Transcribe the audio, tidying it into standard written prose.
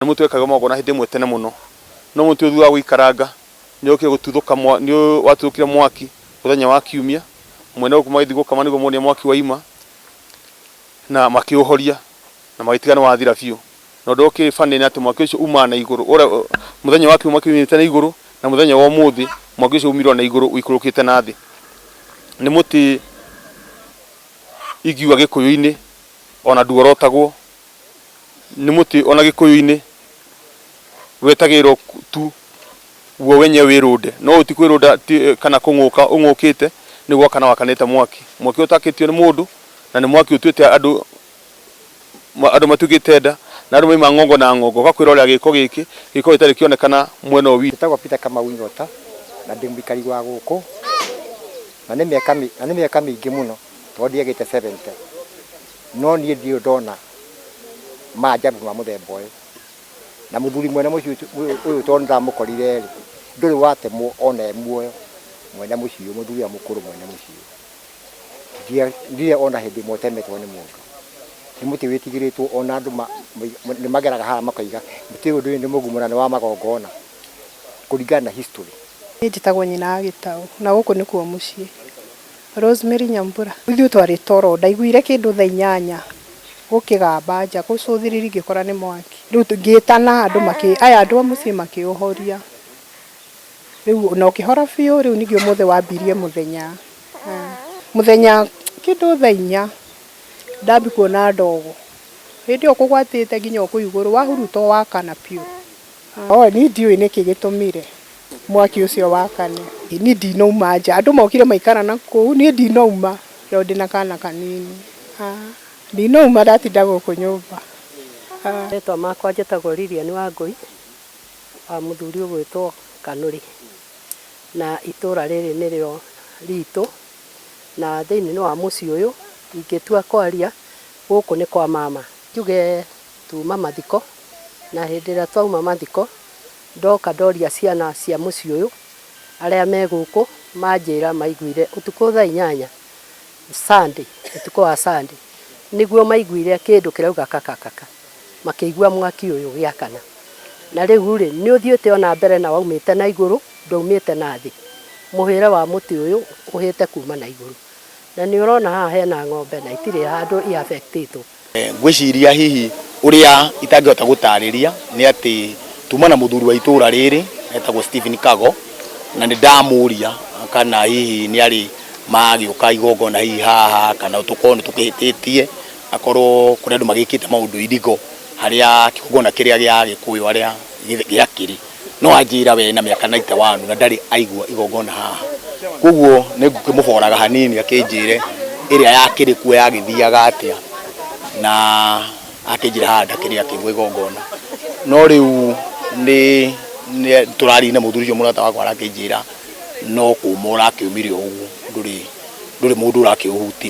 Mũtĩ wekagwo magongona hĩndĩ ĩmwe tene mũno, no mũtĩ ũyũ thutha wa gũikaranga nĩ ũkire gũtuthũka, nĩ watuthũkire mwaki mũthenya wa Kiumia. Mwene gũkũ magĩthiĩ gũkama nĩguo monire mwaki waima na makĩũhoria na magĩtiga nĩ wathira biũ. Na ũndũ ũkĩrĩ funny nĩ atĩ mwaki ũcio umaga na igũrũ, ũrĩa mũthenya wa Kiumia mwaki umĩte na igũrũ na mũthenya wa ũmũthĩ mwaki ũcio umire o na igũrũ ũikũrũkĩte na thĩ. Nĩ mũtĩ ingiuga Gĩkũyũ-inĩ ona nduorotagwo, nĩ mũtĩ ona Gĩkũyũ-inĩ wetagĩrĩrwo tu guo wenyewe wĩrũnde, no ũyũ ti kwĩrũnda kana kũng'ũka ũng'ũkĩte, nĩ gwakana wakanĩte mwaki. Mwaki ũtakĩtio nĩ mũndũ na nĩ mwaki ũtuĩte andũ andũ matuĩkĩte nda na andũ maima ng'ongo na ng'ongo ũgakwĩrorera gĩko gĩkĩ, gĩko gĩtarĩ kĩonekana mwena ũyũ witũ. Njĩtagwo Peter Kamau Nyota na ndĩ mũikari wa gũkũ na nĩ mĩaka na nĩ mĩaka mĩingĩ mũno tondũ ndiagĩte 70 no niĩ ndirĩ ndona maajabu ma mũthemba ũyũ. Na mũthuri mwene mũciĩ ũyũ tondũ nĩndamũkorire rĩ, ndũrĩ watemwo ona e muoyo mwene mũciĩ ũyũ, mũthuri ũrĩa mũkũrũ mwene mũciĩ ũyũ. Ndirĩ ona hĩndĩ ĩmwe ũtemetwo nĩ mũndũ. Nĩ mũtĩ wĩtigĩrĩtwo ona andũ nĩ mageraga haha makoiga mũtĩ ũyũ ndũĩ nĩ mũgumo na nĩ wa magongona kũringana na history. Niĩ njĩtagwo nyina wa Gĩtaũ na gũkũ nĩkuo mũciĩ. Rosemary Nyambura. Ithuĩ twarĩ toro, ndaiguire kĩndũ thaa 8 gũkĩgamba nja, gũcũthĩrĩria ngĩkora nĩ mwaki. Rĩu ngĩtana andũ makĩ, aya andũ a mũciĩ makĩũhoria. Rĩu na ũkĩhora biũ, rĩu ningĩ ũmũthĩ wambirie mũthenya. Mũthenya kĩndũ thaa 4 ndambi kuona ndogo. Hĩndĩ ĩyo kũgwatĩte nginya o kũu igũrũ, wahuruta o wakana biũ. Niĩ ndiũĩ nĩkĩ gĩtũmire mwaki ũcio wakane. Niĩ ndinauma nja, andũ mokire maikara na kũu, niĩ ndinauma tondũ ndĩna kana kanini. Ndinauma ndatinda gũkũ nyũmba. Rĩtwa makwa njĩtagwo Lilian Wangũi wa mũthuri ũgwĩtwo Kanũri, na itũra rĩrĩ nĩrĩo ritũ, na thĩinĩ wa mũciĩ ũyũ ingĩtua kwaria gũkũ nĩ kwa mama. Njuge tuma mathiko, na hĩndĩ ĩrĩa twauma mathiko ndoka ndoria ciana cia mũciĩ ũyũ arĩa me gũkũ manjĩra maiguire ũtukũ thaa 8 Sunday, ũtukũ wa Sunday nĩguo maiguire kĩndũ kĩrauga kakakaka, makĩigua mwaki ũyũ ũgĩakana. Na rĩu rĩ, nĩ ũthiĩte ona mbere na waumĩte na igũrũ, ndwaumĩte na thĩ. Mũhĩre wa mũtĩ ũyũ ũhĩte kuma na igũrũ. Na nĩ ũrona haha hena ng'ombe na itirĩ handũ i-affect-ĩtwo. Ngwĩciria hihi ũrĩa itangĩhota gũtarĩria nĩ atĩ tuma na mũthuri wa itũra rĩrĩ etagwo Stephen Kago, na nĩ ndamũria kana hihi nĩ arĩ magĩũka igongona hihi haha kana tũkorwo nĩ tũkĩhĩtĩtie, akorwo kũrĩ andũ magĩkĩte maũndũ irigo harĩa kĩgongona kĩrĩa gĩa Gĩkũyũ harĩa gĩakĩrĩ, no anjĩra we na mĩaka 91 na ndarĩ aigua igongona haha. Koguo nĩ ngũkĩmũboraga hanini akĩnjĩre ĩrĩa yakĩrĩ kuo yagĩthiaga atĩa, na akĩnjĩra haha ndakĩrĩ akĩigua igongona. No rĩu nĩ tũraria na mũthuri ũcio mũrata wakwa arakĩnjĩra no kũma ũrakĩũmire o ũguo, ndũrĩ mũndũ ũrakĩũhutirie.